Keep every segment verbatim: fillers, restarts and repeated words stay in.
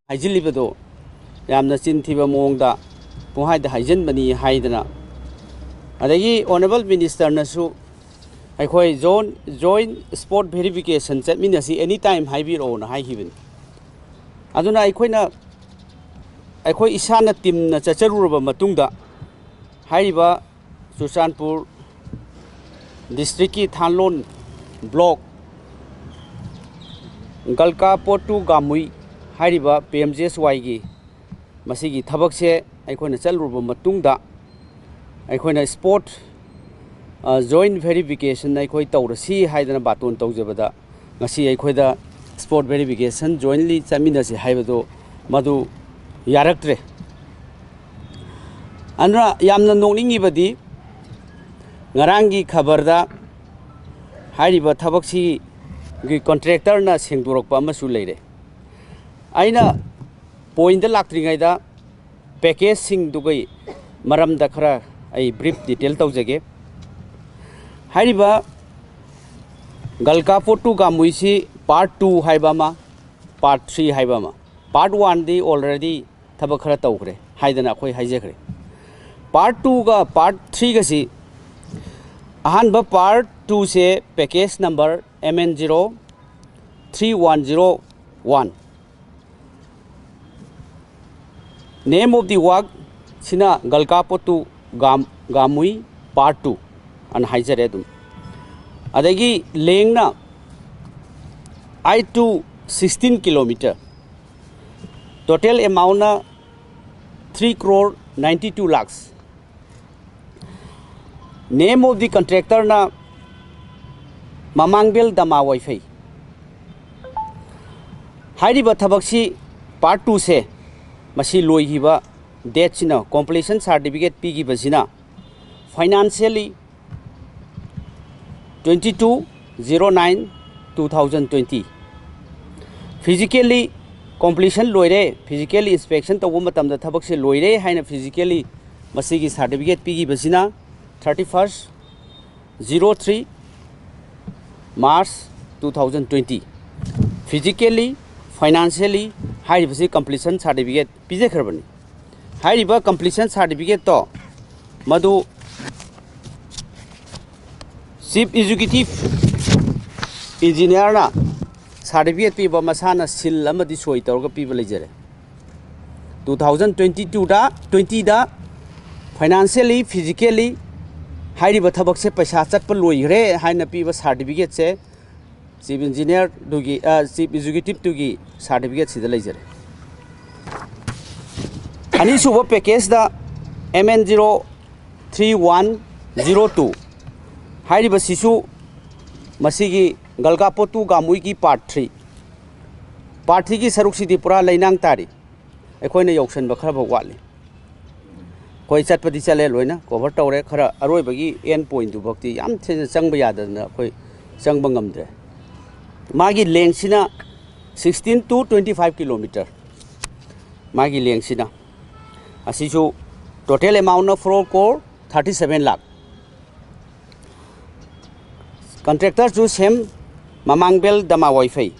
ꯍꯥꯏꯖꯤꯜꯂꯤꯕꯗꯣ ꯌꯥꯝꯅ ꯆꯤꯟ ꯊꯤꯕ ꯃꯑꯣꯡꯗ ꯄꯨꯡꯍꯥꯏꯗ ꯍꯥꯏꯖꯤꯟꯕꯅꯤ ꯍꯥꯏꯗꯅ, ꯑꯗꯒꯤ ꯑꯣꯅꯔꯦꯕꯜ ꯃꯤꯅꯤꯁꯇꯔꯅꯁꯨ ꯑꯩꯈꯣꯏ ꯖꯣꯟ ꯖꯣꯏꯟ ꯁ꯭ꯄꯣꯠ ꯚꯦꯔꯤꯐꯤꯀꯦꯁꯟ ꯆꯠꯃꯤꯟꯅꯁꯤ ꯑꯦꯅꯤ ꯇꯥꯏꯝ ꯍꯥꯏꯕꯤꯔꯛꯑꯣꯅ ꯍꯥꯏꯈꯤꯕꯅꯤ꯫ ꯑꯗꯨꯅ ꯑꯩꯈꯣꯏꯅ ꯑꯩꯈꯣꯏ ꯏꯁꯥꯅ ꯇꯤꯝꯅ ꯆꯠꯆꯔꯨꯔꯕ ꯃꯇꯨꯡꯗ ꯍꯥꯏꯔꯤꯕ ꯆꯨꯔꯆꯥꯟꯄꯨꯔ ꯗꯤꯁꯇ꯭ꯔꯤꯛꯀꯤ ꯊꯥꯟꯂꯣꯟ ꯕ꯭ꯂꯣꯛ ꯒꯜꯀꯥ ꯄꯣꯠꯇꯨ ꯒꯥꯃꯨꯏ ꯍꯥꯏꯔꯤꯕ ꯄꯤ ꯑꯦꯝ ꯖꯤ ꯑꯦꯁ ꯋꯥꯏꯒꯤ ꯃꯁꯤꯒꯤ ꯊꯕꯛꯁꯦ ꯑꯩꯈꯣꯏꯅ ꯆꯠꯂꯨꯔꯕ ꯃꯇꯨꯡꯗ ꯑꯩꯈꯣꯏꯅ ꯁ꯭ꯄꯣꯠ ꯖꯣꯏꯟ ꯚꯦꯔꯤꯐꯤꯀꯦꯁꯟ ꯑꯩꯈꯣꯏ ꯇꯧꯔꯁꯤ ꯍꯥꯏꯗꯅ ꯕꯥꯇꯣꯟ ꯇꯧꯖꯕꯗ, ꯉꯁꯤ ꯑꯩꯈꯣꯏꯗ ꯁ꯭ꯄꯣꯠ ꯚꯦꯔꯤꯐꯤꯀꯦꯁꯟ ꯖꯣꯏꯟꯂꯤ ꯆꯠꯃꯤꯟꯅꯁꯤ ꯍꯥꯏꯕꯗꯨ ꯃꯗꯨ ꯌꯥꯔꯛꯇ꯭ꯔꯦ꯫ ꯑꯗꯨꯅ ꯌꯥꯝꯅ ꯅꯣꯛꯅꯤꯡꯉꯤꯕꯗꯤ, ꯉꯔꯥꯡꯒꯤ ꯈꯕꯔꯗ ꯍꯥꯏꯔꯤꯕ ꯊꯕꯛꯁꯤꯒꯤ ꯀꯣꯟꯇ꯭ꯔꯦꯛꯇꯔꯅ ꯁꯦꯡꯗꯣꯔꯛꯄ ꯑꯃꯁꯨ ꯂꯩꯔꯦ꯫ ꯑꯩꯅ ꯄꯣꯏꯟꯗ ꯂꯥꯛꯇ꯭ꯔꯤꯉꯩꯗ ꯄꯦꯀꯦꯖꯁꯤꯡꯗꯨꯒꯤ ꯃꯔꯝꯗ ꯈꯔ ꯑꯩ ꯕ꯭ꯔꯤꯐ ꯗꯤꯇꯦꯜ ꯇꯧꯖꯒꯦ꯫ ꯍꯥꯏꯔꯤꯕ ꯒꯜꯀꯥ ꯄꯣꯠꯇꯨ ꯒꯥꯃꯨꯏꯁꯤ ꯄꯥꯔꯠ ꯇꯨ ꯍꯥꯏꯕ ꯑꯃ, ꯄꯥꯔꯠ ꯊ꯭ꯔꯤ ꯍꯥꯏꯕ ꯑꯃ꯫ ꯄꯥꯔꯠ ꯋꯥꯟꯗꯤ ꯑꯣꯜꯔꯦꯗꯤ ꯊꯕꯛ ꯈꯔ ꯇꯧꯈ꯭ꯔꯦ ꯍꯥꯏꯗꯅ ꯑꯩꯈꯣꯏ ꯍꯥꯏꯖꯈ꯭ꯔꯦ꯫ ꯄꯥꯔꯠ ꯇꯨꯒ ꯄꯥꯔꯠ ꯊ꯭ꯔꯤꯒꯁꯤ, ꯑꯍꯥꯟꯕ ꯄꯥꯔꯠ ꯇꯨꯁꯦ package number M N zero three one zero one. Name of the work ꯁꯤꯅ ꯒꯜꯀꯥ ꯄꯣꯠꯇꯨ ꯒꯥꯝ ꯒꯥꯃꯨꯏ ꯄꯥꯔꯠ ꯇꯨ ꯑꯅ ꯍꯥꯏꯖꯔꯦ ꯑꯗꯨꯝ꯫ ꯑꯗꯒꯤ ꯂꯦꯡꯅ eight to sixteen kilometer, total amount ꯅ three crore ninety two lakhs꯫ Name of the contractor ꯅ ꯃꯃꯥꯡꯕꯦꯜ ꯗꯃꯥ ꯋꯥꯏꯐꯩ꯫ ꯍꯥꯏꯔꯤꯕ ꯊꯕꯛꯁꯤ ꯄꯥꯔꯠ ꯇꯨꯁꯦ ꯃꯁꯤ ꯂꯣꯏꯈꯤꯕ ꯗꯦꯠꯁꯤꯅ, ꯀꯣꯝꯄ꯭ꯂꯤꯁꯟ certificate ꯄꯤꯈꯤꯕꯁꯤꯅ financially twenty two zero nine two thousand twenty꯫ Physically completion ꯂꯣꯏꯔꯦ, physically inspection ꯇꯧꯕ ꯃꯇꯝꯗ ꯊꯕꯛꯁꯦ ꯂꯣꯏꯔꯦ ꯍꯥꯏꯅ physically ꯃꯁꯤꯒꯤ certificate ꯄꯤꯈꯤꯕꯁꯤꯅ thirty first zero three March two thousand twenty꯫ Physically, financially ꯍꯥꯏꯔꯤꯕꯁꯤ completion certificate ꯄꯤꯖꯈ꯭ꯔꯕꯅꯤ꯫ ꯍꯥꯏꯔꯤꯕ completion certificate ꯇꯣ ꯃꯗꯨ Chief Executive Engineer ꯅ certificate ꯄꯤꯕ ꯃꯁꯥꯅ seal ꯑꯃꯗꯤ ꯁꯣꯏ ꯇꯧꯔꯒ ꯄꯤꯕ ꯂꯩꯖꯔꯦ꯫ Two thousand twenty two ꯗ, twenty ꯗ financially, physically ꯍꯥꯏꯔꯤꯕ ꯊꯕꯛꯁꯦ ꯄꯩꯁꯥ ꯆꯠꯄ ꯂꯣꯏꯈ꯭ꯔꯦ ꯍꯥꯏꯅ ꯄꯤꯕ certificate ꯁꯦ Chief Engineer ꯗꯨꯒꯤ, ꯑ, Chief Executive ꯇꯨꯒꯤ certificate ꯁꯤꯗ ꯂꯩꯖꯔꯦ꯫ ꯑꯅꯤꯁꯨꯕ package ꯗ M N zero three one zero two ꯍꯥꯏꯔꯤꯕꯁꯤꯁꯨ ꯃꯁꯤꯒꯤ ꯒꯜꯒꯥꯄꯣꯇꯨ ꯒꯥꯃꯨꯏꯒꯤ part three, part three ꯒꯤ ꯁꯔꯨꯛꯁꯤꯗꯤ ꯄꯨꯔꯥ ꯂꯩꯅꯥꯡ ꯇꯥꯔꯤ꯫ ꯑꯩꯈꯣꯏꯅ ꯌꯧꯁꯟꯕ ꯈꯔ ꯐꯥꯎ ꯋꯥꯠꯂꯤ꯫ ꯑꯩꯈꯣꯏ ꯆꯠꯄꯗꯤ ꯆꯠꯂꯦ, ꯂꯣꯏꯅ cover ꯇꯧꯔꯦ꯫ ꯈꯔ ꯑꯔꯣꯏꯕꯒꯤ end point ꯇꯨ ꯐꯥꯎꯗꯤ ꯌꯥꯝ ꯊꯤꯅ ꯆꯪꯕ ꯌꯥꯗꯗꯅ ꯑꯩꯈꯣꯏ ꯆꯪꯕ ꯉꯝꯗ꯭ꯔꯦ꯫ ꯃꯥꯒꯤ length ꯁꯤꯅ sixteen to twenty five kilometer꯫ ꯃꯥꯒꯤ length ꯁꯤꯅ, ꯑꯁꯤꯁꯨ total amount ꯅ four crore thirty seven lakh꯫ Contractor ꯁꯨ same, ꯃꯃꯥꯡꯕꯦꯜ ꯗꯃꯥ ꯋꯥꯏꯐꯩ꯫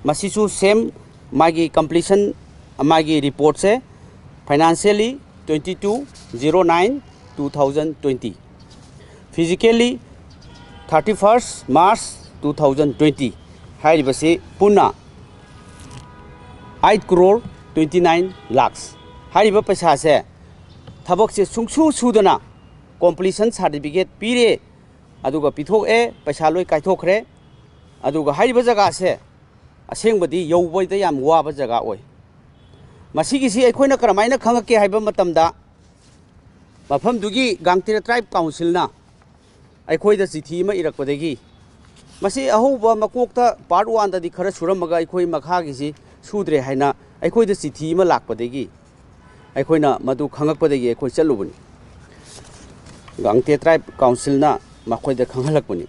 ꯃꯁꯤꯁꯨ same, ꯃꯥꯒꯤ completion, ꯃꯥꯒꯤ report ꯁꯦ financially twenty two zero nine two thousand twenty, physically thirty first March two thousand twenty꯫ ꯍꯥꯏꯔꯤꯕꯁꯤ ꯄꯨꯟꯅ eight crore twenty nine lakhs꯫ ꯍꯥꯏꯔꯤꯕ ꯄꯩꯁꯥꯁꯦ ꯊꯕꯛꯁꯦ ꯁꯨꯡꯁꯨ ꯁꯨꯗꯅ completion certificate ꯄꯤꯔꯦ, ꯑꯗꯨꯒ ꯄꯤꯊꯣꯛꯑꯦ, ꯄꯩꯁꯥ ꯂꯣꯏ ꯀꯥꯏꯊꯣꯛꯈ꯭ꯔꯦ꯫ ꯑꯗꯨꯒ ꯍꯥꯏꯔꯤꯕ ꯖꯒꯥꯁꯦ ꯑꯁꯦꯡꯕꯗꯤ ꯌꯧꯕꯗ ꯌꯥꯝ ꯋꯥꯕ ꯖꯒꯥ ꯑꯣꯏ꯫ ꯃꯁꯤꯒꯤꯁꯤ ꯑꯩꯈꯣꯏꯅ ꯀꯔꯝꯍꯥꯏꯅ ꯈꯪꯉꯛꯀꯦ ꯍꯥꯏꯕ ꯃꯇꯝꯗ, ꯃꯐꯝꯗꯨꯒꯤ ꯒꯥꯡꯇꯤꯔ tribe council ꯅ ꯑꯩꯈꯣꯏꯗ ꯆꯤꯊꯤ ꯑꯃ ꯏꯔꯛꯄꯗꯒꯤ, ꯃꯁꯤ ꯑꯍꯧꯕ ꯃꯀꯣꯛꯇ part one ꯗꯗꯤ ꯈꯔ ꯁꯨꯔꯝꯃꯒ ꯑꯩꯈꯣꯏ ꯃꯈꯥꯒꯤꯁꯤ ꯁꯨꯗ꯭ꯔꯦ ꯍꯥꯏꯅ ꯑꯩꯈꯣꯏꯗ ꯆꯤꯊꯤ ꯑꯃ ꯂꯥꯛꯄꯗꯒꯤ, ꯑꯩꯈꯣꯏꯅ ꯃꯗꯨ ꯈꯪꯉꯛꯄꯗꯒꯤ ꯑꯩꯈꯣꯏ ꯆꯠꯂꯨꯕꯅꯤ꯫ ꯒꯥꯡꯇꯦ tribe council ꯅ ꯃꯈꯣꯏꯗ ꯈꯪꯍꯜꯂꯛꯄꯅꯤ꯫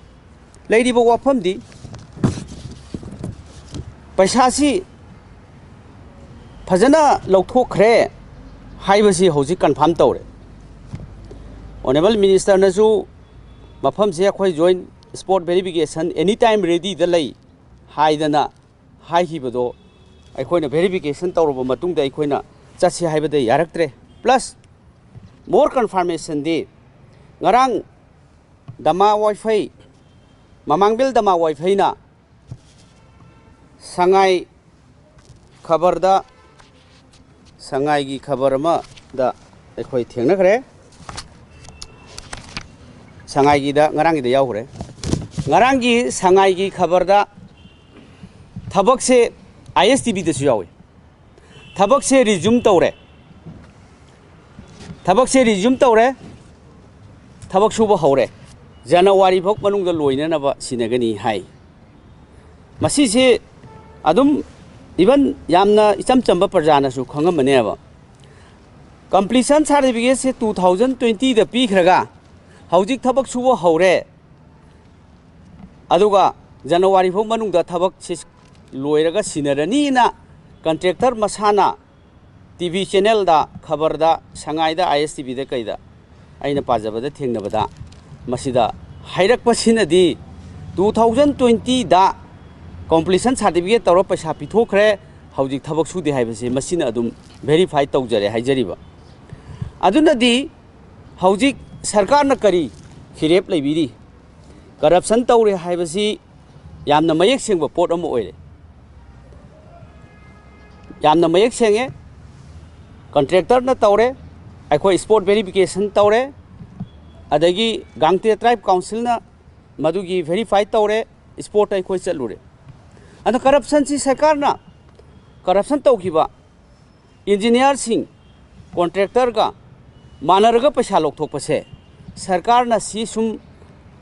ꯂꯩꯔꯤꯕ ꯋꯥꯐꯝꯗꯤ ꯄꯩꯁꯥꯁꯤ ꯐꯖꯅ ꯂꯧꯊꯣꯛꯈ꯭ꯔꯦ ꯍꯥꯏꯕꯁꯤ ꯍꯧꯖꯤꯛ confirm ꯇꯧꯔꯦ꯫ Honourable Minister ꯅꯁꯨ ꯃꯐꯝꯁꯦ ꯑꯩꯈꯣꯏ joint spot verification any time ready ꯗ ꯂꯩ ꯍꯥꯏꯗꯅ ꯍꯥꯏꯈꯤꯕꯗꯣ ꯑꯩꯈꯣꯏꯅ verification ꯇꯧꯔꯕ ꯃꯇꯨꯡꯗ ꯑꯩꯈꯣꯏꯅ ꯆꯠꯁꯤ ꯍꯥꯏꯕꯗ ꯌꯥꯔꯛꯇ꯭ꯔꯦ꯫ Plus, more confirmationꯗꯤ ꯉꯔꯥꯡ ꯗꯃꯥ ꯋꯥꯏꯐꯩ, ꯃꯃꯥꯡꯕꯦꯜ ꯗꯃꯥ ꯋꯥꯏꯐꯩꯅ ꯁꯉꯥꯏ ꯈꯕꯔꯗ, ꯁꯉꯥꯏꯒꯤ ꯈꯕꯔ ꯑꯃꯗ ꯑꯩꯈꯣꯏ ꯊꯦꯡꯅꯈ꯭ꯔꯦ꯫ ꯁꯉꯥꯏꯒꯤꯗ, ꯉꯔꯥꯡꯒꯤꯗ ꯌꯥꯎꯈ꯭ꯔꯦ꯫ ꯉꯔꯥꯡꯒꯤ ꯁꯉꯥꯏꯒꯤ ꯈꯕꯔꯗ ꯊꯕꯛꯁꯦ ISTVꯗꯁꯨ ꯌꯥꯎꯏ꯫ ꯊꯕꯛꯁꯦ resume ꯇꯧꯔꯦ꯫ ꯊꯕꯛꯁꯦ resume ꯇꯧꯔꯦ꯫ ꯊꯕꯛ ꯁꯨꯕ ꯍꯧꯔꯦ꯫ ꯖꯅꯋꯥꯔꯤ ꯐꯥꯎ ꯃꯅꯨꯡꯗ ꯂꯣꯏꯅꯅꯕ ꯁꯤꯟꯅꯒꯅꯤ ꯍꯥꯏ꯫ ꯃꯁꯤꯁꯦ ꯑꯗꯨꯝ even ꯌꯥꯝꯅ ꯏꯆꯝ ꯆꯝꯕ ꯄ꯭ꯔꯖꯥꯅꯁꯨ ꯈꯪꯉꯝꯃꯅꯦꯕ꯫ Completion certificateꯁꯦ two thousand twentyꯗ ꯄꯤꯈ꯭ꯔꯒ ꯍꯧꯖꯤꯛ ꯊꯕꯛ ꯁꯨꯕ ꯍꯧꯔꯦ꯫ ꯑꯗꯨꯒ ꯖꯅꯋꯥꯔꯤ ꯐꯥꯎ ꯃꯅꯨꯡꯗ ꯊꯕꯛꯁꯤ ꯂꯣꯏꯔꯒ ꯁꯤꯟꯅꯔꯅꯤꯅ contractor ꯃꯁꯥꯅ TV channelꯗ, ꯈꯕꯔꯗ, ꯁꯉꯥꯏꯗ, ISTVꯗ ꯀꯩꯗ ꯑꯩꯅ ꯄꯥꯖꯕꯗ ꯊꯦꯡꯅꯕꯗ ꯃꯁꯤꯗ ꯍꯥꯏꯔꯛꯄꯁꯤꯅꯗꯤ two thousand twentyꯗ completion certificate ꯇꯧꯔ ꯄꯩꯁꯥ ꯄꯤꯊꯣꯛꯈ꯭ꯔꯦ, ꯍꯧꯖꯤꯛ ꯊꯕꯛ ꯁꯨꯗꯦ ꯍꯥꯏꯕꯁꯦ ꯃꯁꯤꯅ ꯑꯗꯨꯝ verify ꯇꯧꯖꯔꯦ ꯍꯥꯏꯖꯔꯤꯕ꯫ ꯑꯗꯨꯅꯗꯤ ꯍꯧꯖꯤꯛ ꯁꯔꯀꯥꯔꯅ ꯀꯔꯤ ꯐꯤꯔꯦꯞ ꯂꯩꯕꯤꯔꯤ? Corruption ꯇꯧꯔꯦ ꯍꯥꯏꯕꯁꯤ ꯌꯥꯝꯅ ꯃꯌꯦꯛ ꯁꯦꯡꯕ ꯄꯣꯠ ꯑꯃ ꯑꯣꯏꯔꯦ꯫ ꯌꯥꯝꯅ ꯃꯌꯦꯛ ꯁꯦꯡꯉꯦ꯫ Contractorꯅ ꯇꯧꯔꯦ, ꯑꯩꯈꯣꯏ spot verification ꯇꯧꯔꯦ, ꯑꯗꯒꯤ ꯒꯥꯡꯇꯦ Tribe Councilꯅ ꯃꯗꯨꯒꯤ verify ꯇꯧꯔꯦ, spotꯇ ꯑꯩꯈꯣꯏ ꯆꯠꯂꯨꯔꯦ꯫ ꯑꯗꯣ corruptionꯁꯤ ꯁꯔꯀꯥꯔꯅ corruption ꯇꯧꯈꯤꯕ engineerꯁꯤꯡ contractorꯒ ꯃꯥꯟꯅꯔꯒ ꯄꯩꯁꯥ ꯂꯧꯊꯣꯛꯄꯁꯦ ꯁꯔꯀꯥꯔꯅ ꯁꯤ ꯁꯨꯝ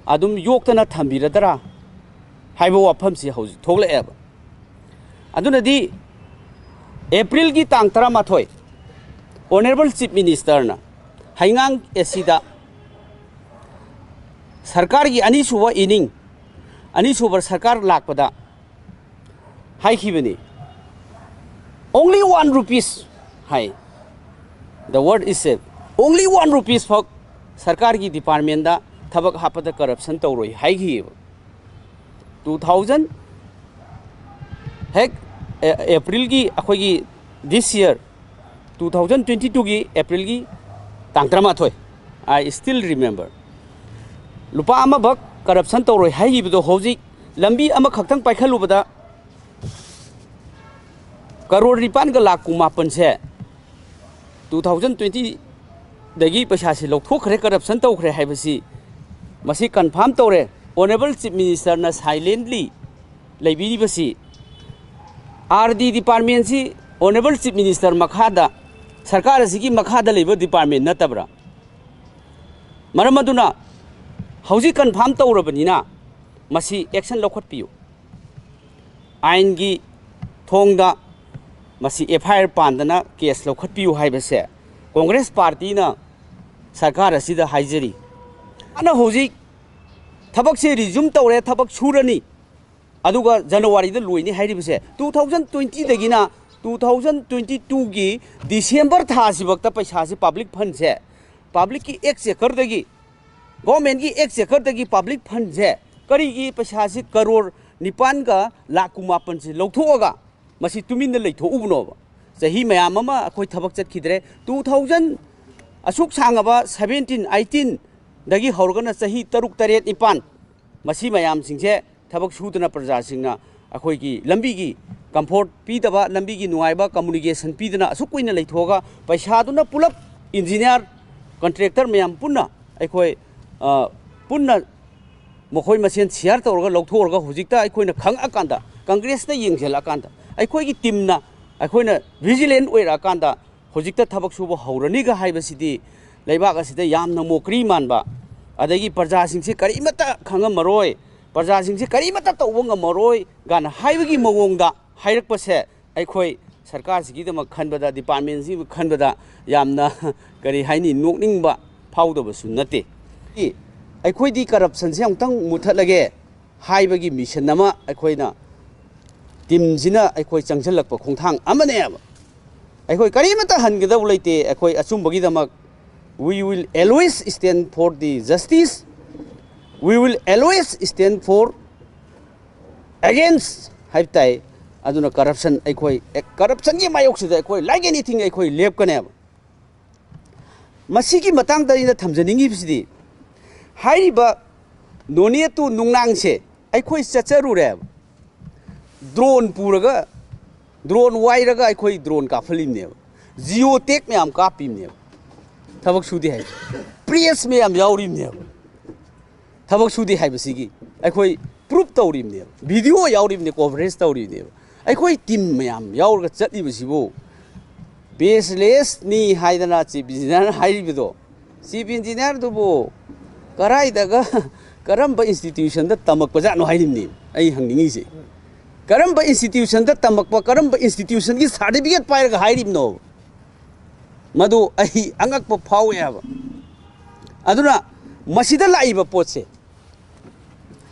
ꯑꯗꯨꯝ ꯌꯣꯛꯇꯅ ꯊꯝꯕꯤꯔꯗ꯭ꯔꯥ ꯍꯥꯏꯕ ꯋꯥꯐꯝꯁꯤ ꯍꯧꯖꯤꯛ ꯊꯣꯛꯂꯛꯑꯦꯕ꯫ ꯑꯗꯨꯅꯗꯤ Aprilꯒꯤ ꯇꯥꯡ ꯇꯔꯥꯃꯥꯊꯣꯏ Honourable Chief Ministerꯅ ꯍꯩꯉꯥꯡ ACꯗ ꯁꯔꯀꯥꯔꯒꯤ ꯑꯅꯤꯁꯨꯕ inning, ꯑꯅꯤꯁꯨꯕ ꯁꯔꯀꯥꯔ ꯂꯥꯛꯄꯗ ꯍꯥꯏꯈꯤꯕꯅꯤ, "Only one rupees" high. The word is said, "Only one rupees" ꯐꯥꯎ ꯁꯔꯀꯥꯔꯒꯤ departmentꯗ ꯊꯕꯛ ꯍꯥꯞꯄꯗ corruption ꯇꯧꯔꯣꯏ ꯍꯥꯏꯈꯤꯑꯕ꯫ Two thousand ꯍꯦꯛ ꯑꯦꯄ꯭ꯔꯤꯜꯒꯤ, ꯑꯩꯈꯣꯏꯒꯤ this year, two thousand twenty twoꯒꯤ ꯑꯦꯄ꯭ꯔꯤꯜꯒꯤ ꯇꯥꯡ ꯇꯔꯥꯃꯥꯊꯣꯏ, I still remember. ꯂꯨꯄꯥ ꯑꯃꯕꯛ ꯀꯔꯞꯁꯟ ꯇꯧꯔꯣꯏ ꯍꯥꯏꯈꯤꯕꯗꯣ ꯍꯧꯖꯤꯛ ꯂꯝꯕꯤ ꯑꯃꯈꯛꯇꯪ ꯄꯥꯏꯈꯠꯂꯨꯕꯗ ꯀꯔꯣꯔ ꯅꯤꯄꯥꯟꯒ ꯂꯥꯛ ꯀꯨꯟꯃꯥꯄꯟꯁꯦ two thousand twenty ꯗꯒꯤ ꯄꯩꯁꯥꯁꯤ ꯂꯧꯊꯣꯛꯈ꯭ꯔꯦ, ꯀꯔꯞꯁꯟ ꯇꯧꯈ꯭ꯔꯦ ꯍꯥꯏꯕꯁꯤ ꯃꯁꯤ ꯀꯟꯐꯥꯝ ꯇꯧꯔꯦ꯫ ꯑꯣꯅꯔꯦꯕꯜ ꯆꯤꯐ ꯃꯤꯅꯤꯁꯇꯔꯅ ꯁꯥꯏꯂꯦꯟꯂꯤ ꯂꯩꯕꯤꯔꯤꯕꯁꯤ ꯑꯥꯔ ꯗꯤ ꯗꯤꯄꯥꯔꯠꯃꯦꯟꯁꯤ ꯑꯣꯅꯔꯦꯕꯜ ꯆꯤꯐ ꯃꯤꯅꯤꯁꯇꯔ ꯃꯈꯥꯗ, ꯁꯔꯀꯥꯔ ꯑꯁꯤꯒꯤ ꯃꯈꯥꯗ ꯂꯩꯕ ꯗꯤꯄꯥꯔꯠꯃꯦꯟ ꯅꯠꯇꯕ꯭ꯔꯥ? ꯃꯔꯝ ꯑꯗꯨꯅ ꯍꯧꯖꯤꯛ ꯀꯟꯐꯥꯝ ꯇꯧꯔꯕꯅꯤꯅ ꯃꯁꯤ ꯑꯦꯛꯁꯟ ꯂꯧꯈꯠꯄꯤꯌꯨ꯫ ꯑꯥꯏꯟꯒꯤ ꯊꯣꯡꯗ ꯃꯁꯤ ꯑꯦꯐ ꯑꯥꯏ ꯑꯥꯔ ꯄꯥꯟꯗꯅ ꯀꯦꯁ ꯂꯧꯈꯠꯄꯤꯌꯨ ꯍꯥꯏꯕꯁꯦ ꯀꯣꯡꯒ꯭ꯔꯦꯁ ꯄꯥꯔꯇꯤꯅ ꯁꯔꯀꯥꯔ ꯑꯁꯤꯗ ꯍꯥꯏꯖꯔꯤ꯫ ꯑꯅ ꯍꯧꯖꯤꯛ ꯊꯕꯛꯁꯦ ꯔꯤꯖꯨꯝ ꯇꯧꯔꯦ, ꯊꯕꯛ ꯁꯨꯔꯅꯤ, ꯑꯗꯨꯒ ꯖꯅꯋꯥꯔꯤꯗ ꯂꯣꯏꯅꯤ ꯍꯥꯏꯔꯤꯕꯁꯦ, two thousand twenty ꯗꯒꯤꯅ two thousand twenty twoꯒꯤ ꯗꯤꯁꯦꯝꯕꯔ ꯊꯥꯁꯤꯐꯛꯇ ꯄꯩꯁꯥꯁꯤ ꯄꯕ꯭ꯂꯤꯛ ꯐꯟꯁꯦ, ꯄꯕ꯭ꯂꯤꯛꯀꯤ ꯑꯦꯛꯁꯆꯦꯀꯔꯗꯒꯤ, ꯒꯣꯔꯃꯦꯟꯒꯤ ꯑꯦꯛꯁꯆꯦꯀꯔꯗꯒꯤ ꯄꯕ꯭ꯂꯤꯛ ꯐꯟꯁꯦ ꯀꯔꯤꯒꯤ ꯄꯩꯁꯥꯁꯤ ꯀꯔꯣꯔ ꯅꯤꯄꯥꯟꯒ ꯂꯥꯛ ꯀꯨꯟꯃꯥꯄꯟꯁꯤ ꯂꯧꯊꯣꯛꯑꯒ ꯃꯁꯤ ꯇꯨꯃꯤꯟꯅ ꯂꯩꯊꯣꯛꯎꯕꯅꯣꯕ? ꯆꯍꯤ ꯃꯌꯥꯝ ꯑꯃ ꯑꯩꯈꯣꯏ ꯊꯕꯛ ꯆꯠꯈꯤꯗ꯭ꯔꯦ꯫ Two thousand ꯑꯁꯨꯛ ꯁꯥꯡꯉꯕ seventeen eighteen ꯗꯒꯤ ꯍꯧꯔꯒꯅ ꯆꯍꯤ ꯇꯔꯨꯛ, ꯇꯔꯦꯠ, ꯅꯤꯄꯥꯟ ꯃꯁꯤ ꯃꯌꯥꯝꯁꯤꯡꯁꯦ ꯊꯕꯛ ꯁꯨꯗꯅ ꯄ꯭ꯔꯖꯥꯁꯤꯡꯅ ꯑꯩꯈꯣꯏꯒꯤ ꯂꯝꯕꯤꯒꯤ ꯀꯝꯐꯣꯔꯠ ꯄꯤꯗꯕ, ꯂꯝꯕꯤꯒꯤ ꯅꯨꯡꯉꯥꯏꯕ ꯀꯝꯃꯨꯅꯤꯀꯦꯁꯟ ꯄꯤꯗꯅ ꯑꯁꯨꯛ ꯀꯨꯏꯅ ꯂꯩꯊꯣꯛꯑꯒ ꯄꯩꯁꯥꯗꯨꯅ ꯄꯨꯂꯞ ꯏꯟꯖꯤꯅꯤꯌꯥꯔ, ꯀꯟꯇ꯭ꯔꯦꯛꯇꯔ ꯃꯌꯥꯝ ꯄꯨꯟꯅ ꯑꯩꯈꯣꯏ, ꯑ, ꯄꯨꯟꯅ ꯃꯈꯣꯏ ꯃꯁꯦꯟ ꯁꯤꯌꯥꯔ ꯇꯧꯔꯒ ꯂꯧꯊꯣꯛꯑꯒ ꯍꯧꯖꯤꯛꯇ ꯑꯩꯈꯣꯏꯅ ꯈꯪꯉꯛꯑꯀꯥꯟꯗ, ꯀꯪꯒ꯭ꯔꯦꯁꯅ ꯌꯦꯡꯁꯤꯜꯂꯛꯑꯀꯥꯟꯗ, ꯑꯩꯈꯣꯏꯒꯤ ꯇꯤꯝꯅ, ꯑꯩꯈꯣꯏꯅ ꯚꯤꯖꯤꯂꯦꯟ ꯑꯣꯏꯔꯛꯑꯀꯥꯟꯗ ꯍꯧꯖꯤꯛꯇ ꯊꯕꯛ ꯁꯨꯕ ꯍꯧꯔꯅꯤꯒ ꯍꯥꯏꯕꯁꯤꯗꯤ ꯂꯩꯕꯥꯛ ꯑꯁꯤꯗ ꯌꯥꯝꯅ ꯃꯣꯀ꯭ꯔꯤ ꯃꯥꯟꯕ, ꯑꯗꯒꯤ ꯄ꯭ꯔꯖꯥꯁꯤꯡꯁꯦ ꯀꯔꯤꯃꯠꯇ ꯈꯪꯉꯝꯃꯔꯣꯏ, ꯄ꯭ꯔꯖꯥꯁꯤꯡꯁꯦ ꯀꯔꯤꯃꯠꯇ ꯇꯧꯕ ꯉꯝꯃꯔꯣꯏ ꯀꯥꯏꯅ ꯍꯥꯏꯕꯒꯤ ꯃꯑꯣꯡꯗ ꯍꯥꯏꯔꯛꯄꯁꯦ ꯑꯩꯈꯣꯏ ꯁꯔꯀꯥꯔꯁꯤꯒꯤꯗꯃꯛ ꯈꯟꯕꯗ, ꯗꯤꯄꯥꯔꯠꯃꯦꯟꯁꯤꯒꯤ ꯈꯟꯕꯗ ꯌꯥꯝꯅ ꯀꯔꯤ ꯍꯥꯏꯅꯤ, ꯅꯣꯛꯅꯤꯡꯕ ꯐꯥꯎꯗꯕꯁꯨ ꯅꯠꯇꯦ꯫ ꯑꯩꯈꯣꯏꯗꯤ ꯀꯔꯞꯁꯟꯁꯦ ꯑꯃꯨꯛꯇꯪ ꯃꯨꯠꯊꯠꯂꯒꯦ ꯍꯥꯏꯕꯒꯤ ꯃꯤꯁꯟ ꯑꯃ ꯑꯩꯈꯣꯏꯅ ꯇꯤꯝꯁꯤꯅ ꯑꯩꯈꯣꯏ ꯆꯪꯁꯤꯜꯂꯛꯄ ꯈꯣꯡꯊꯥꯡ ꯑꯃꯅꯦꯕ꯫ ꯑꯩꯈꯣꯏ ꯀꯔꯤꯃꯠꯇ ꯍꯟꯒꯗꯕ ꯂꯩꯇꯦ꯫ ꯑꯩꯈꯣꯏ ꯑꯆꯨꯝꯕꯒꯤꯗꯃꯛ we will always stand for the justice, we will always stand for against ꯍꯥꯏꯕ ꯇꯥꯏ꯫ ꯑꯗꯨꯅ ꯀꯔꯞꯁꯟ ꯑꯩꯈꯣꯏ, ꯀꯔꯞꯁꯟꯒꯤ ꯃꯥꯌꯣꯛꯁꯤꯗ ꯑꯩꯈꯣꯏ like anything ꯑꯩꯈꯣꯏ ꯂꯦꯞꯀꯅꯦꯕ꯫ ꯃꯁꯤꯒꯤ ꯃꯇꯥꯡꯗ ꯑꯩꯅ ꯊꯝꯖꯅꯤꯡꯉꯤꯕꯁꯤꯗꯤ, ꯍꯥꯏꯔꯤꯕ ꯅꯣꯅꯦ ꯇꯨ ꯅꯨꯡꯅꯥꯡꯁꯦ ꯑꯩꯈꯣꯏ ꯆꯠꯆꯔꯨꯔꯦꯕ꯫ ꯗ꯭ꯔꯣꯟ ꯄꯨꯔꯒ, ꯗ꯭ꯔꯣꯟ ꯋꯥꯏꯔꯒ ꯑꯩꯈꯣꯏ ꯗ꯭ꯔꯣꯟ ꯀꯥꯞꯍꯜꯂꯤꯕꯅꯦꯕ꯫ ꯖꯤꯑꯣ ꯇꯦꯛ ꯃꯌꯥꯝ ꯀꯥꯞꯄꯤꯕꯅꯦꯕ꯫ ꯊꯕꯛ ꯁꯨꯗꯦ ꯍꯥꯏ꯫ ꯄ꯭ꯔꯦꯁ ꯃꯌꯥꯝ ꯌꯥꯎꯔꯤꯕꯅꯦꯕ꯫ ꯊꯕꯛ ꯁꯨꯗꯦ ꯍꯥꯏꯕꯁꯤꯒꯤ ꯑꯩꯈꯣꯏ ꯄ꯭ꯔꯨꯞ ꯇꯧꯔꯤꯕꯅꯦꯕ, ꯚꯤꯗꯤꯑꯣ ꯌꯥꯎꯔꯤꯕꯅꯦ, ꯀꯣꯚꯔꯦꯖ ꯇꯧꯔꯤꯕꯅꯦꯕ꯫ ꯑꯩꯈꯣꯏ ꯇꯤꯝ ꯃꯌꯥꯝ ꯌꯥꯎꯔꯒ ꯆꯠꯂꯤꯕꯁꯤꯕꯨ ꯕꯦꯁꯂꯦꯁꯅꯤ ꯍꯥꯏꯗꯅ ꯆꯤꯐ ꯏꯟꯖꯤꯅꯤꯌꯥꯔꯅ ꯍꯥꯏꯔꯤꯕꯗꯣ, ꯆꯤꯐ ꯏꯟꯖꯤꯅꯤꯌꯥꯔꯗꯨꯕꯨ ꯀꯔꯥꯏꯗꯒ ꯀꯔꯝꯕ ꯏꯟꯁꯇꯤꯇ꯭ꯌꯨꯁꯟꯗ ꯇꯝꯃꯛꯄꯖꯥꯠꯅꯣ ꯍꯥꯏꯔꯤꯕꯅꯤ ꯑꯩ ꯍꯪꯅꯤꯡꯉꯤꯁꯦ꯫ ꯀꯔꯝꯕ ꯏꯟꯁꯇꯤꯇ꯭ꯌꯨꯁꯟꯗ ꯇꯝꯃꯛꯄ, ꯀꯔꯝꯕ ꯏꯟꯁꯇꯤꯇ꯭ꯌꯨꯁꯟꯒꯤ ꯁꯥꯔꯇꯤꯐꯤꯀꯦꯠ ꯄꯥꯏꯔꯒ ꯍꯥꯏꯔꯤꯕꯅꯣ? ꯃꯗꯨ ꯑꯩ ꯑꯉꯛꯄ ꯐꯥꯎꯋꯦ ꯍꯥꯏꯕ꯫ ꯑꯗꯨꯅ ꯃꯁꯤꯗ ꯂꯥꯛꯏꯕ ꯄꯣꯠꯁꯦ,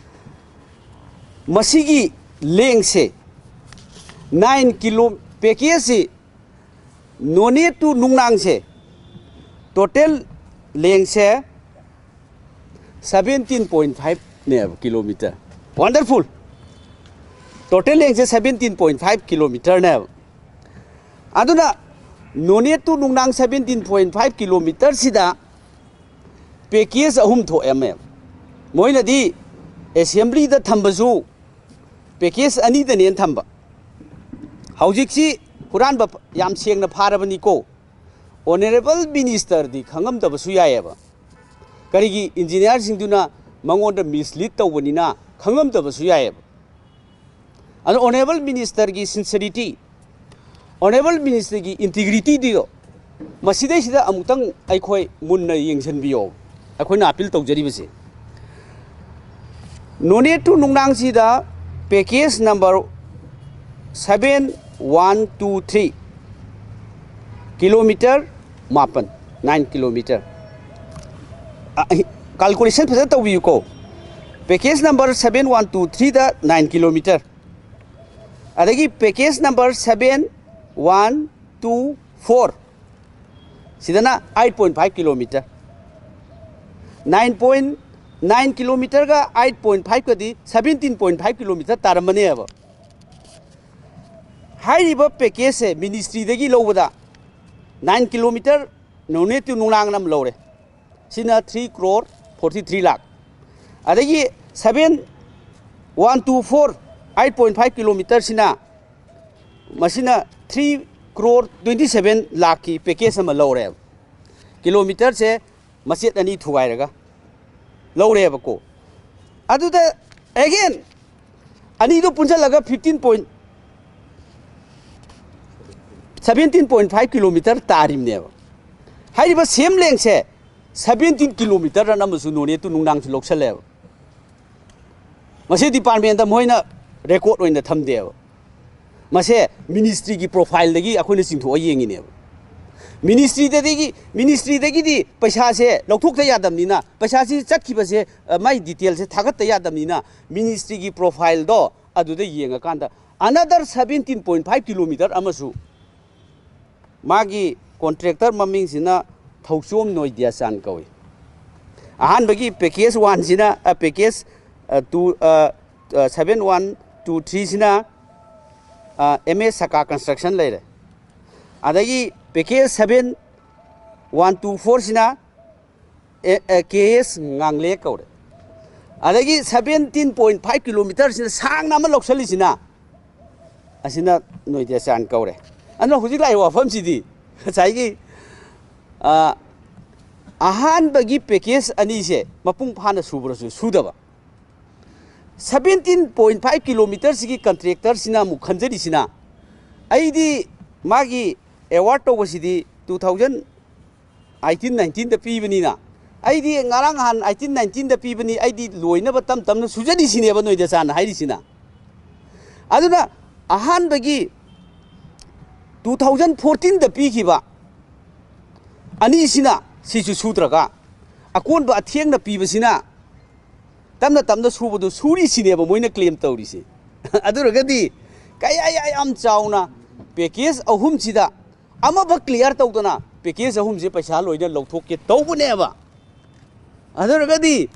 ꯃꯁꯤꯒꯤ ꯂꯦꯡꯁꯦ ꯅꯥꯏꯟ ꯀꯤꯂꯣ, ꯄꯦꯀꯦꯖꯁꯤ ꯅꯣꯅꯦ ꯇꯨ ꯅꯨꯡꯅꯥꯡꯁꯦ ꯇꯣꯇꯦꯜ ꯂꯦꯡꯁꯦ ꯁꯕꯦꯟꯇꯤꯟ ꯄꯣꯏꯟ ꯐꯥꯏꯚꯅꯦꯕ ꯀꯤꯂꯣꯃꯤꯇꯔ꯫ ꯋꯥꯟꯗꯔꯐꯨꯜ! ꯇꯣꯇꯦꯜ ꯂꯦꯡꯁꯦ ꯁꯕꯦꯟꯇꯤꯟ ꯄꯣꯏꯟ ꯐꯥꯏꯚ ꯀꯤꯂꯣꯃꯤꯇꯔꯅꯦꯕ꯫ ꯑꯗꯨꯅ ꯅꯣꯅꯦ ꯇꯨ ꯅꯨꯡꯅꯥꯡ ꯁꯕꯦꯟꯇꯤꯟ ꯄꯣꯏꯟ ꯐꯥꯏꯚ ꯀꯤꯂꯣꯃꯤꯇꯔꯁꯤꯗ ꯄꯦꯀꯦꯖ ꯑꯍꯨꯝ ꯊꯣꯛꯑꯝꯃꯦ꯫ ꯃꯣꯏꯅꯗꯤ ꯑꯦꯁꯦꯝꯕ꯭ꯂꯤꯗ ꯊꯝꯕꯁꯨ ꯄꯦꯀꯦꯖ ꯑꯅꯤꯗꯅꯦꯅ ꯊꯝꯕ꯫ ꯍꯧꯖꯤꯛꯁꯤ ꯍꯨꯔꯥꯟꯕ ꯌꯥꯝ ꯁꯦꯡꯅ ꯐꯥꯔꯕꯅꯤꯀꯣ꯫ ꯑꯣꯅꯔꯦꯕꯜ ꯃꯤꯅꯤꯁꯇꯔꯗꯤ ꯈꯪꯉꯝꯗꯕꯁꯨ ꯌꯥꯏꯑꯕ꯫ ꯀꯔꯤꯒꯤ ꯏꯟꯖꯤꯅꯤꯌꯥꯔꯁꯤꯡꯗꯨꯅ ꯃꯉꯣꯟꯗ ꯃꯤꯁꯂꯤꯠ ꯇꯧꯕꯅꯤꯅ ꯈꯪꯉꯝꯗꯕꯁꯨ ꯌꯥꯏꯑꯕ꯫ ꯑꯗꯣ ꯑꯣꯅꯔꯦꯕꯜ ꯃꯤꯅꯤꯁꯇꯔꯒꯤ ꯁꯤꯟꯁꯔꯤꯇꯤ, ꯑꯣꯅꯔꯦꯕꯜ ꯃꯤꯅꯤꯁꯇꯔꯒꯤ ꯏꯟꯇꯤꯒ꯭ꯔꯤꯇꯤꯗꯣ ꯃꯁꯤꯗꯩꯁꯤꯗ ꯑꯃꯨꯛꯇꯪ ꯑꯩꯈꯣꯏ ꯃꯨꯟꯅ ꯌꯦꯡꯁꯤꯟꯕꯤꯌꯣ꯫ ꯑꯩꯈꯣꯏꯅ ꯑꯄꯤꯜ ꯇꯧꯖꯔꯤꯕꯁꯦ, ꯅꯣꯅꯦ ꯇꯨ ꯅꯨꯡꯅꯥꯡꯁꯤꯗ package number seven one two three, kilometre ꯃꯥꯄꯟ, ꯅꯥꯏꯟ ꯀꯤꯂꯣꯃꯤꯇꯔ꯫ ꯀꯥꯜꯀꯨꯂꯦꯁꯟ ꯐꯖꯅ ꯇꯧꯕꯤꯌꯨꯀꯣ꯫ Package number seven one two ꯊ꯭ꯔꯤꯗ ꯅꯥꯏꯟ ꯀꯤꯂꯣꯃꯤꯇꯔ, ꯑꯗꯒꯤ package number seven one two four, ꯁꯤꯗꯅ eight point five kilometre. Nine point nine ꯀꯤꯂꯣꯃꯤꯇꯔꯒ eight point ꯐꯥꯏꯚꯀꯗꯤ seventeen point five kilometre ꯇꯥꯔꯝꯃꯅꯦꯕ꯫ ꯍꯥꯏꯔꯤꯕ ꯄꯦꯀꯦꯖꯁꯦ ꯃꯤꯅꯤꯁꯇ꯭ꯔꯤꯗꯒꯤ ꯂꯧꯕꯗ ꯅꯥꯏꯟ ꯀꯤꯂꯣꯃꯤꯇꯔ ꯅꯣꯅꯦ ꯇꯨ ꯅꯨꯡꯅꯥꯡꯅ ꯑꯃ ꯂꯧꯔꯦ, ꯁꯤꯅ three crore forty three lakh. ꯑꯗꯒꯤ seven one two four eight point five ꯀꯤꯂꯣꯃꯤꯇꯔꯁꯤꯅ, ꯃꯁꯤꯅ ꯊ꯭ꯔꯤ ꯀ꯭ꯔꯣꯔ ꯇ꯭ꯋꯦꯟꯇꯤ ꯁꯕꯦꯟ ꯂꯥꯛꯀꯤ ꯄꯦꯀꯦꯖ ꯑꯃ ꯂꯧꯔꯦꯕ꯫ ꯀꯤꯂꯣꯃꯤꯇꯔꯁꯦ ꯃꯆꯦꯠ ꯑꯅꯤ ꯊꯨꯒꯥꯏꯔꯒ ꯂꯧꯔꯦꯕꯀꯣ꯫ ꯑꯗꯨꯗ ꯑꯦꯒꯦꯟ ꯑꯅꯤꯗꯣ ꯄꯨꯟꯁꯤꯜꯂꯒ fifteen point seventeen point five kilometre ꯇꯥꯔꯤꯕꯅꯦꯕ꯫ ꯍꯥꯏꯔꯤꯕ ꯁꯦꯝ ꯂꯦꯡꯁꯦ ꯁꯕꯦꯟꯇꯤꯟ ꯀꯤꯂꯣꯃꯤꯇꯔ ꯑꯃꯁꯨ ꯅꯣꯅꯦ ꯇꯨ ꯅꯨꯡꯅꯥꯡꯁꯨ ꯂꯧꯁꯜꯂꯦꯕ꯫ ꯃꯁꯤ ꯗꯤꯄꯥꯔꯠꯃꯦꯟꯗ ꯃꯣꯏꯅ ꯔꯦꯀꯣꯔꯗ ꯑꯣꯏꯅ ꯊꯝꯗꯦꯕ꯫ ꯃꯁꯦ ꯃꯤꯅꯤꯁꯇ꯭ꯔꯤꯒꯤ ꯄ꯭ꯔꯣꯐꯥꯏꯜꯗꯒꯤ ꯑꯩꯈꯣꯏꯅ ꯆꯤꯡꯊꯣꯛꯑ ꯌꯦꯡꯉꯤꯅꯦꯕ꯫ ꯃꯤꯅꯤꯁꯇ꯭ꯔꯤꯗꯒꯤ ꯃꯤꯅꯤꯁꯇ꯭ꯔꯤꯗꯒꯤꯗꯤ ꯄꯩꯁꯥꯁꯦ ꯂꯧꯊꯣꯛꯇ ꯌꯥꯗꯕꯅꯤꯅ, ꯄꯩꯁꯥꯁꯤ ꯆꯠꯈꯤꯕꯁꯦ, ꯑ, ꯃꯥꯏ ꯗꯤꯇꯦꯜꯁꯦ ꯊꯥꯒꯠꯇ ꯌꯥꯗꯕꯅꯤꯅ, ꯃꯤꯅꯤꯁꯇ꯭ꯔꯤꯒꯤ ꯄ꯭ꯔꯣꯐꯥꯏꯜꯗꯣ ꯑꯗꯨꯗ ꯌꯦꯡꯉꯀꯥꯟꯗ ꯑꯅꯗꯔ ꯁꯕꯦꯟꯇꯤꯟ ꯄꯣꯏꯟ ꯐꯥꯏꯚ ꯀꯤꯂꯣꯃꯤꯇꯔ ꯑꯃꯁꯨ ꯃꯥꯒꯤ ꯀꯣꯟꯇ꯭ꯔꯦꯛꯇꯔ ꯃꯃꯤꯡꯁꯤꯅ ꯊꯧꯆꯣꯝ ꯅꯣꯏꯗ꯭ꯌꯥꯆꯥꯟ ꯀꯧꯏ꯫ ꯑꯍꯥꯟꯕꯒꯤ ꯄꯦꯀꯦꯖ ꯋꯥꯟꯁꯤꯅ, ꯑ, ꯄꯦꯀꯦꯖ, ꯑ, ꯇꯨ, ꯑ, ꯑ, ꯁꯕꯦꯟ ꯋꯥꯟ ꯇꯨ ꯊ꯭ꯔꯤꯁꯤꯅ, ꯑ, ꯑꯦꯝ ꯑꯦꯁ ꯁꯀꯥ ꯀꯟꯁꯇ꯭ꯔꯛꯁꯟ ꯂꯩꯔꯦ꯫ ꯑꯗꯒꯤ ꯄꯦꯀꯦꯖ ꯁꯕꯦꯟ ꯋꯥꯟ ꯇꯨ ꯐꯣꯔꯁꯤꯅ ꯑꯦ, ꯑꯦ, ꯀꯦ ꯑꯦꯁ ꯉꯥꯡꯂꯦ ꯀꯧꯔꯦ꯫ ꯑꯗꯒꯤ ꯁꯕꯦꯟꯇꯤꯟ ꯄꯣꯏꯟ ꯐꯥꯏꯚ ꯀꯤꯂꯣꯃꯤꯇꯔꯁꯤꯅ ꯁꯥꯡꯅ ꯑꯃ ꯂꯧꯁꯜꯂꯤꯁꯤꯅ, ꯑꯁꯤꯅ ꯅꯣꯏꯗ꯭ꯌꯥꯆꯥꯟ ꯀꯧꯔꯦ꯫ ꯑꯗꯨꯅ ꯍꯧꯖꯤꯛ ꯂꯥꯛꯏꯕ ꯋꯥꯐꯝꯁꯤꯗꯤ ꯉꯁꯥꯏꯒꯤ, ꯑ, ꯑꯍꯥꯟꯕꯒꯤ ꯄꯦꯀꯦꯖ ꯑꯅꯤꯁꯦ ꯃꯄꯨꯡ ꯐꯥꯅ ꯁꯨꯕ꯭ꯔꯁꯨ ꯁꯨꯗꯕ꯫ ꯁꯕꯦꯟꯇꯤꯟ ꯄꯣꯏꯟ ꯐꯥꯏꯚ ꯀꯤꯂꯣꯃꯤꯇꯔꯁꯤꯒꯤ ꯀꯟꯇ꯭ꯔꯦꯛꯇꯔꯁꯤꯅ ꯑꯃꯨꯛ ꯈꯟꯖꯔꯤꯁꯤꯅ, ꯑꯩꯗꯤ ꯃꯥꯒꯤ ꯑꯦꯋꯥꯔꯗ ꯇꯧꯕꯁꯤꯗꯤ ꯇꯨ ꯊꯥꯎꯖꯟ ꯑꯩꯠꯇꯤꯟ ꯅꯥꯏꯟꯇꯤꯟꯗ ꯄꯤꯕꯅꯤꯅ, ꯑꯩꯗꯤ ꯉꯔꯥꯡ ꯅꯍꯥꯟ ꯑꯩꯠꯇꯤꯟ ꯅꯥꯏꯟꯇꯤꯟꯗ ꯄꯤꯕꯅꯤ, ꯑꯩꯗꯤ ꯂꯣꯏꯅꯕ ꯇꯞ ꯇꯞꯅ ꯁꯨꯖꯔꯤꯁꯤꯅꯦꯕ ꯅꯣꯏꯗ ꯆꯥꯅ ꯍꯥꯏꯔꯤꯁꯤꯅ꯫ ꯑꯗꯨꯅ ꯑꯍꯥꯟꯕꯒꯤ ꯇꯨ ꯊꯥꯎꯖꯟ ꯐꯣꯔꯇꯤꯟꯗ ꯄꯤꯈꯤꯕ ꯑꯅꯤꯁꯤꯅ ꯁꯤꯁꯨ ꯁꯨꯗ꯭ꯔꯒ, ꯑꯀꯣꯟꯕ ꯑꯊꯦꯡꯅ ꯄꯤꯕꯁꯤꯅ ꯇꯞꯅ ꯇꯞꯅ ꯁꯨꯕꯗꯨ ꯁꯨꯔꯤꯁꯤꯅꯦꯕ ꯃꯣꯏꯅ ꯀ꯭ꯂꯦꯝ ꯇꯧꯔꯤꯁꯦ꯫ ꯑꯗꯨ ꯑꯣꯏꯔꯒꯗꯤ ꯀꯌꯥ ꯌꯥ-, ꯌꯥꯝ ꯆꯥꯎꯅ ꯄꯦꯀꯦꯖ ꯑꯍꯨꯝꯁꯤꯗ ꯑꯃꯐꯛ ꯀ꯭ꯂꯤꯌꯥꯔ ꯇꯧꯗꯅ ꯄꯦꯀꯦꯖ ꯑꯍꯨꯝꯁꯦ ꯄꯩꯁꯥ ꯂꯣꯏꯅ ꯂꯧꯊꯣꯛꯀꯦ ꯇꯧꯕꯅꯦꯕ꯫ ꯑꯗꯨ ꯑꯣꯏꯔꯒꯗꯤ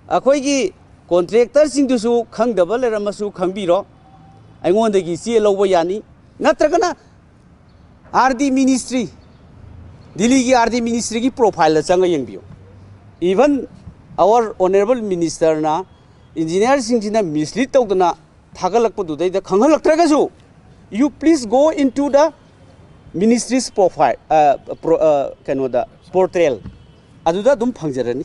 ꯑꯩꯈꯣꯏꯒꯤ ꯀꯣꯟꯇ꯭ꯔꯦꯛꯇꯔꯁꯤꯡꯗꯨꯁꯨ ꯈꯪꯗꯕ ꯂꯩꯔꯝꯃꯁꯨ ꯈꯪꯕꯤꯔꯣ, ꯑꯩꯉꯣꯟꯗꯒꯤ ꯆꯦ ꯂꯧꯕ ꯌꯥꯅꯤ꯫ ꯅꯠꯇ꯭ꯔꯒꯅ ꯑꯥꯔ ꯗꯤ ꯃꯤꯅꯤꯁꯇ꯭ꯔꯤ, ꯗꯤꯜꯂꯤꯒꯤ ꯑꯥꯔ ꯗꯤ ꯃꯤꯅꯤꯁꯇ꯭ꯔꯤꯒꯤ ꯄ꯭ꯔꯣꯐꯥꯏꯜꯗ ꯆꯪꯉ ꯌꯦꯡꯕꯤꯌꯨ꯫ Even our honourable ministerꯅ ꯏꯟꯖꯤꯅꯤꯌꯥꯔꯁꯤꯡꯁꯤꯅ ꯃꯤꯁꯂꯤꯠ ꯇꯧꯗꯅ ꯊꯥꯒꯠꯂꯛꯄꯗꯨꯗꯩꯗ ꯈꯪꯍꯜꯂꯛꯇ꯭ꯔꯒꯁꯨ, you please go into the ministry's profile, ꯀꯩꯅꯣꯗ, ꯄꯣꯔꯇꯦꯜ, ꯑꯗꯨꯗ ꯑꯗꯨꯝ ꯐꯪꯖꯔꯅꯤ꯫